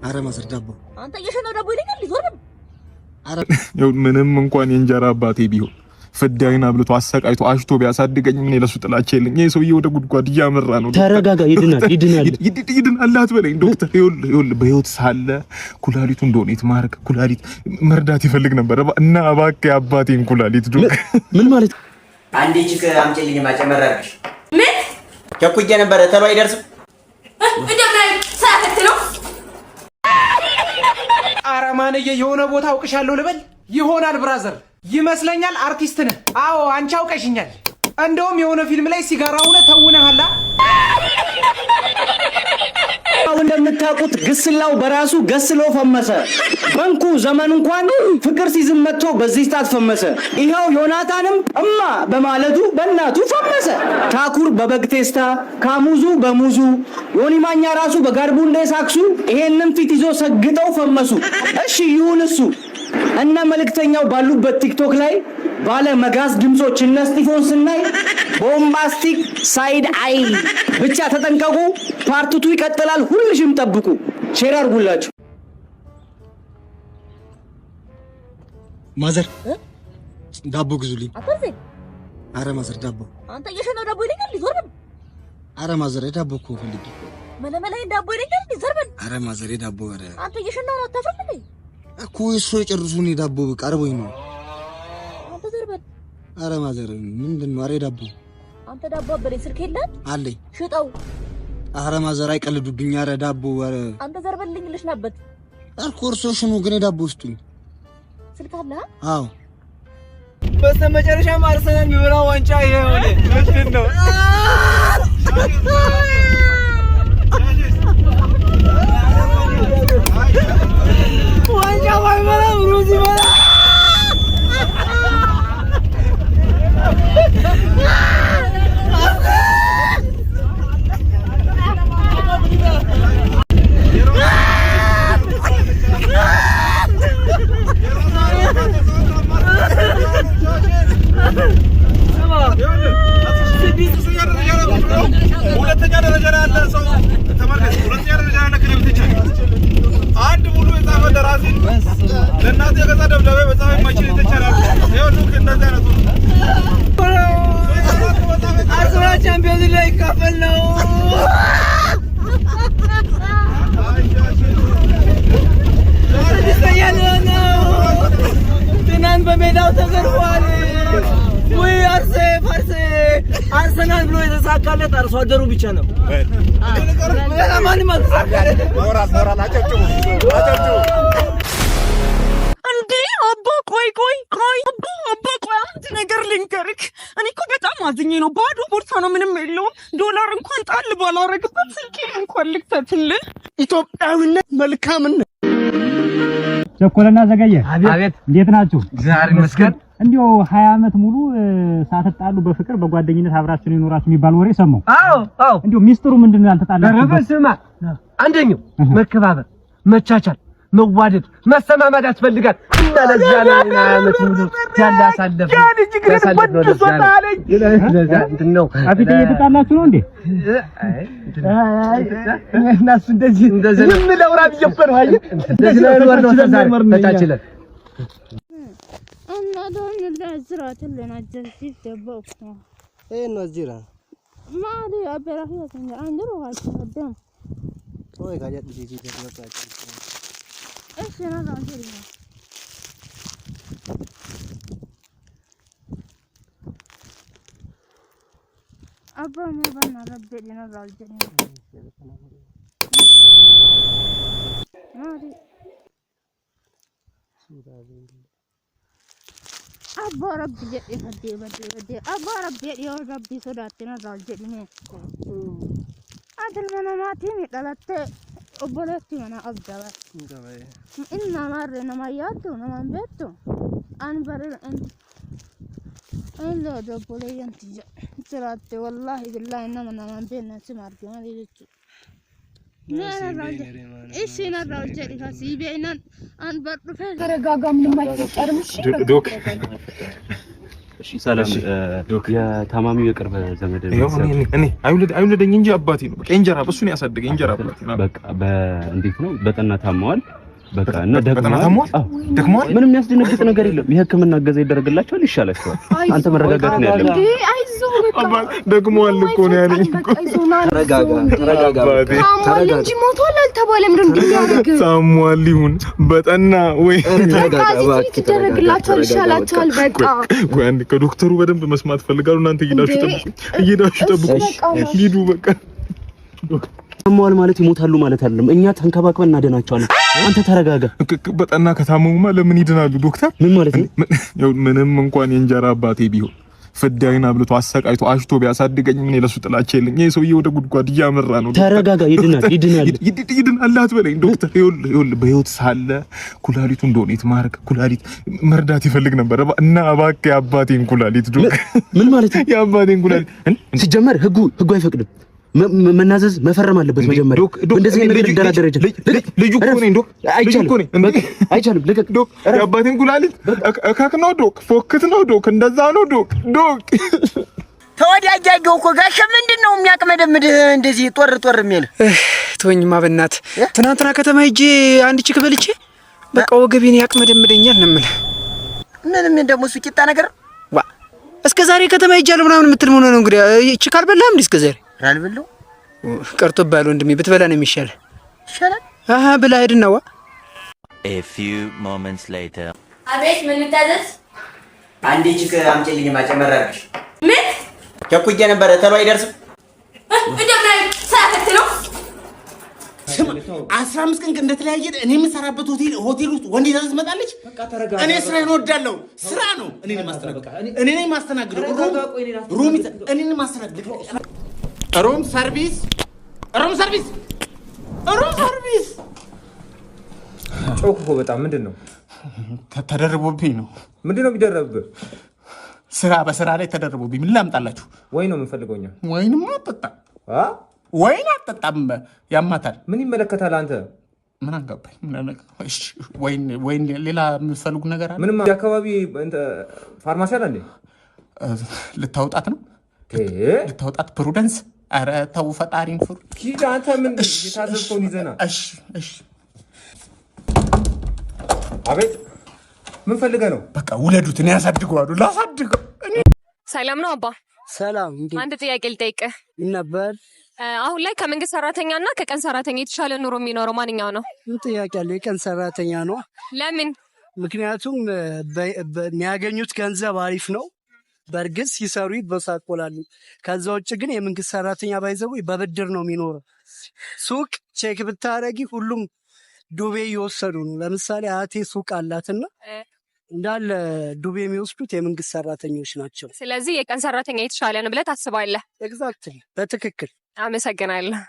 አረ mother ዳቦ። አንተ እየሸነው ዳቦ ይለኛል። ዞር በል። አረ ምንም እንኳን የእንጀራ አባቴ ቢሆን ፍዳይን አብልቶ አሰቃይቶ አሽቶ ቢያሳድገኝ ምን ለሱ ጥላቻ የለኝ። ይሄ ሰውዬ ወደ ጉድጓድ እያመራ ነው። ተረጋጋ። ይድናል፣ ይድናል፣ ይድናል አትበለኝ ዶክተር። ይኸውልህ በህይወት ሳለ ኩላሊቱን donate ማድረግ ኩላሊት መርዳት ይፈልግ ነበር እና እባክህ የአባቴን ኩላሊት ዶክ ምን ማለት አንዴ chick አምጪልኝ ማጨመር አድርግሽ። ምን ቸኩዬ ነበረ ተሎ አይደርስም። አረማንዬ የሆነ ቦታ አውቅሻለሁ ልበል? ይሆናል brother፣ ይመስለኛል አርቲስት ነህ። አዎ አንቺ አውቀሽኛል። እንደውም የሆነ ፊልም ላይ ሲጋራ ሆነ ተውነሃላ። እንደምታውቁት ግስላው በራሱ ገስሎ ፈመሰ። በንኩ ዘመን እንኳን ፍቅር ሲዝም መጥቶ በዚህ ሰዓት ፈመሰ። ይኸው ዮናታንም እማ በማለቱ በእናቱ ፈመሰ። ታኩር በበግ ቴስታ፣ ካሙዙ በሙዙ፣ ዮኒ ማኛ ራሱ በጋርቡንዴ ሳክሱ ይሄንን ፊት ይዞ ሰግጠው ፈመሱ። እሺ ይሁን እሱ እነ መልእክተኛው ባሉበት ቲክቶክ ላይ ባለ መጋዝ ድምጾች እነ ስጢፎን ስናይ bombastic side eye ብቻ ተጠንቀቁ። Part two ይቀጥላል። ሁልሽም ጠብቁ። Share አድርጉላችሁ። Mother ዳቦ ግዙልኝ። አታርዘኝ። አረ mother ዳቦ። አንተ እየሸነው ዳቦ ይለኛል። ዞር በል። አረ mother ዳቦ እኮ ፈልጌ መለመላይን ዳቦ ይለኛል። ዞር በል። አረ mother ዳቦ። ኧረ አንተ እየሸነው ነው። አታፍርም እንዴ? እኮ እሱ የጨርሱ እኔ ዳቦ በቃ አርቦኝ ነው። አንተ ዞር በል። አረ mother ምንድን ነው? አረ ዳቦ። አንተ ዳቦ አበለኝ። ስልክ የለህም? አለኝ። ሽጠው። አረ mother አይቀልዱብኝ። አረ ዳቦ። አረ አንተ ዞር በልኝ ልሽናበት። እኮ እርሶ ሽኑ፣ ግን ዳቦ ስጡኝ። ስልክ አለ? አዎ። በስተመጨረሻም አርሰናል የሚበላው ዋንጫ ይሄ ሆነ። ምንድን ነው? ዋንጫ ባይበላም ሩዝ ይበላል። ሁለተኛ ደረጃ ላይ ያለ ሰው ተመልከት። ሁለተኛ ደረጃ ላይ ያለ ክለብ ትችል አንድ ሙሉ የጻፈ ደራሲ ለእናቱ የገዛ ደብዳቤ መጻፍ የማይችል ይተቻላል። ይኸው look እንደዚህ አይነቱ አርሰናል ቻምፒዮንስ ላይ ይካፈል ነው። ስድስተኛ ሊሆን ነው። ትናንት በሜዳው ተዘርፏል። ውይ አርሴ ፋርሴ አርሰናል ብሎ የተሳካለት አርሶ አደሩ ብቻ ነው። ሌላ ማንም አልተሳካለት። ሞራል ሞራል፣ አጨብጭቡ አጨብጭቡ። እንዴ አባ ቆይ ቆይ ቆይ አባ አባ ቆይ አንድ ነገር ልንገርክ። እኔ እኮ በጣም አዝኜ ነው። ባዶ ቦርሳ ነው፣ ምንም የለውም። ዶላር እንኳን ጣል ባላረግበት ስልኬን እንኳን ልክተትልህ። ኢትዮጵያዊነት መልካምነት። ቸኮለና ዘገየ። አቤት። እንዴት ናችሁ? እግዚአብሔር ይመስገን። እንዲሁ 20 ዓመት ሙሉ ሳትጣሉ በፍቅር በጓደኝነት አብራችሁ ነው የኖራችሁ የሚባል ወሬ ሰማሁ። አዎ አዎ። እንዲሁ ሚስጥሩ ምንድን ነው ያልተጣላችሁበት? ስማ፣ አንደኛው መከባበር፣ መቻቻል፣ መዋደድ፣ መሰማማት ያስፈልጋል። እና ለዚያ ነው 20 ዓመት ሙሉ ያላሳለፍነው ያሳለፍነው ለዚያ ነው። ለዚያ እንትን ነው። አፊት እየተጣላችሁ ነው እንዴ? እና እሱ እንደዚህ እንደዚህ ዝም ለውራ ብዬ እኮ ነው። አየህ እንደዚህ ነው የኖርነው ዛሬ ተቻችለን። Abbaa rabbi jedhee baddee baddee baddee abbaa rabbi jedhee yoo rabbii sodaatte narraa jedhime. Ati ilma namaatiin dhalattee obboleetti mana qabda bara. Inni namaarree nama yaaddu nama hin beektu. Ani bara inni obboleeyyan tiyya jiraatte wallaahi billaahi nama nama hin beekne sima arge malee jechuudha. Ishi narraa ol jedhi kasii beeknan an bar dhufee. ተረጋጋ፣ ምንም አይፈጠርም። እሺ ዶክ እሺ ሰላም፣ የታማሚው የቅርብ ዘመድ ይኸው እኔ አይውለደኝ እንጂ አባቴ ነው። በቃ እንጀራ እሱን ያሳደገኝ እንጀራ አባቴ ነው። በቃ እንዴት ነው? በጠና ታመዋል። በቃ እና ደክመዋል። ደክመዋል። ምንም የሚያስደነግጥ ነገር የለም። የሕክምና እገዛ ይደረግላቸዋል፣ ይሻላቸዋል። አንተ መረጋጋት ነው ያለብህ። አይዞህ በቃ ደክመዋል እኮ ነው ያለኝ እኮ። ተረጋጋ፣ ተረጋጋ፣ ታሟል እንጂ ሞቷል አልተባለም። ምንድን ነው የሚያደርግህ? ታሟል ይሁን በጠና ወይ በቃ እዚህ ይደረግላቸዋል፣ ይሻላቸዋል። በቃ ቆይ አንዴ ከዶክተሩ በደንብ መስማት ፈልጋለሁ። እናንተ እየሄዳችሁ ጠብቁ፣ እየሄዳችሁ ጠብቁ። ሂዱ በቃ። ታመዋል ማለት ይሞታሉ ማለት አይደለም። እኛ ተንከባክበን እናደናቸዋለን። አንተ ተረጋጋ። በጠና ከታመሙማ ለምን ይድናሉ ዶክተር? ምን ማለት ነው? ምንም እንኳን የእንጀራ አባቴ ቢሆን ፍዳዬን አብልቶ አሰቃይቶ አሽቶ ቢያሳድገኝ ምን ለሱ ጥላቻ የለኝ። ይሄ ሰውዬ ወደ ጉድጓድ እያመራ ነው። ተረጋጋ። ይድናል፣ ይድናል፣ ይድናል አትበለኝ ዶክተር። ይኸውልህ በህይወት ሳለ ኩላሊቱን donate ማድረግ ኩላሊት መርዳት ይፈልግ ነበር እና እባክህ የአባቴን ኩላሊት ዶክተር። ምን ማለት ነው? የአባቴን ኩላሊት ሲጀመር ህጉ አይፈቅድም። መናዘዝ መፈረም አለበት መጀመሪያ። እንደዚህ ነገር ሊደራደር አይችልም። ልጁ እኮ ነኝ ዶክ፣ አይቻልም። ልቀቅ ዶክ። የአባቴን ኩላሊት እከክ ነው ዶክ፣ ፎክት ነው ዶክ፣ እንደዛ ነው ዶክ። ዶክ ተወዳጃጀው እኮ ጋሼ፣ ምንድን ነው የሚያቅመደምድህ እንደዚህ ጦር ጦር የሚል? ተወኝማ በእናትህ። ትናንትና ከተማ ሂጄ አንድ chick በልቼ በቃ ወገቤን ያቅመደምደኛል ነው የምልህ። ምን ደግሞ እሱ ቂጣ ነገር ዋ፣ እስከ ዛሬ ከተማ ሂጃለሁ ምናምን የምትል ምን ሆነህ ነው እንግዲህ? chick አልበላህም እንዴ እስከ ዛሬ? አልበላሁም። ቀርቶብሃል ወንድሜ፣ ብትበላ ነው የሚሻልህ። ይሻላል። አሀ ብላ ሂድና ዋ። A few moments later. አቤት፣ ምን ልታዘዝ? አንዴ chick አምጪልኝማ ጨመር አድርግሽ። ምን ቸኩዬ ነበረ ተሎ አይደርስም። እንደምን ሳያከት ነው? 15 ቀን እንደተለያየን እኔ የምሰራበት ሆቴል ውስጥ ወንድ ይዛ ትመጣለች። እኔ ስራዬን እወዳለሁ። ስራ ነው። እኔ ነኝ የማስተናግደው። እኔ ነኝ የማስተናግደው። room እኔ ነኝ የማስተናግደው። Room service፣ room service፣ room service። ጮክ እኮ በጣም ምንድን ነው? ተደርቦብኝ ነው። ምንድን ነው የሚደረብብህ? ስራ በስራ ላይ ተደርቦብኝ። ምን ላምጣላችሁ? ወይን ነው የምንፈልገው እኛ። ወይንማ አጠጣም፣ ወይን አጠጣም፣ ያማታል። ምን ይመለከታል አንተ? ምን አገባኝ? ወይን ወይን፣ ሌላ የምትፈልጉ ነገር አለ? ምንም አካባቢ ፋርማሲ አለ እንዴ? ልታውጣት ነው? ልታውጣት ፕሩደንስ? ኧረ ተው፣ ፈጣሪን ፍሩ። ሂድ አንተ። ምን የታዘዝከውን ይዘና። እሺ እሺ። አቤት፣ ምን ፈልገህ ነው? በቃ ውለዱት፣ እኔ ያሳድገዋለሁ። ላሳድገው። ሰላም ነው አባ? ሰላም። አንድ ጥያቄ ልጠይቅህ ነበር። አሁን ላይ ከመንግስት ሰራተኛ እና ከቀን ሰራተኛ የተሻለ ኑሮ የሚኖረው ማንኛው ነው? ምን ጥያቄ አለው? የቀን ሰራተኛ ነው። ለምን? ምክንያቱም የሚያገኙት ገንዘብ አሪፍ ነው። በእርግጥ ሲሰሩ ይበሳቆላሉ። ከዛ ውጭ ግን የመንግስት ሰራተኛ ባይዘቡ በብድር ነው የሚኖረው። ሱቅ check ብታረጊ ሁሉም ዱቤ እየወሰዱ ነው። ለምሳሌ አያቴ ሱቅ አላትና እንዳለ ዱቤ የሚወስዱት የመንግስት ሰራተኞች ናቸው። ስለዚህ የቀን ሰራተኛ የተሻለ ነው ብለህ ታስባለህ? Exactly፣ በትክክል። አመሰግናለሁ።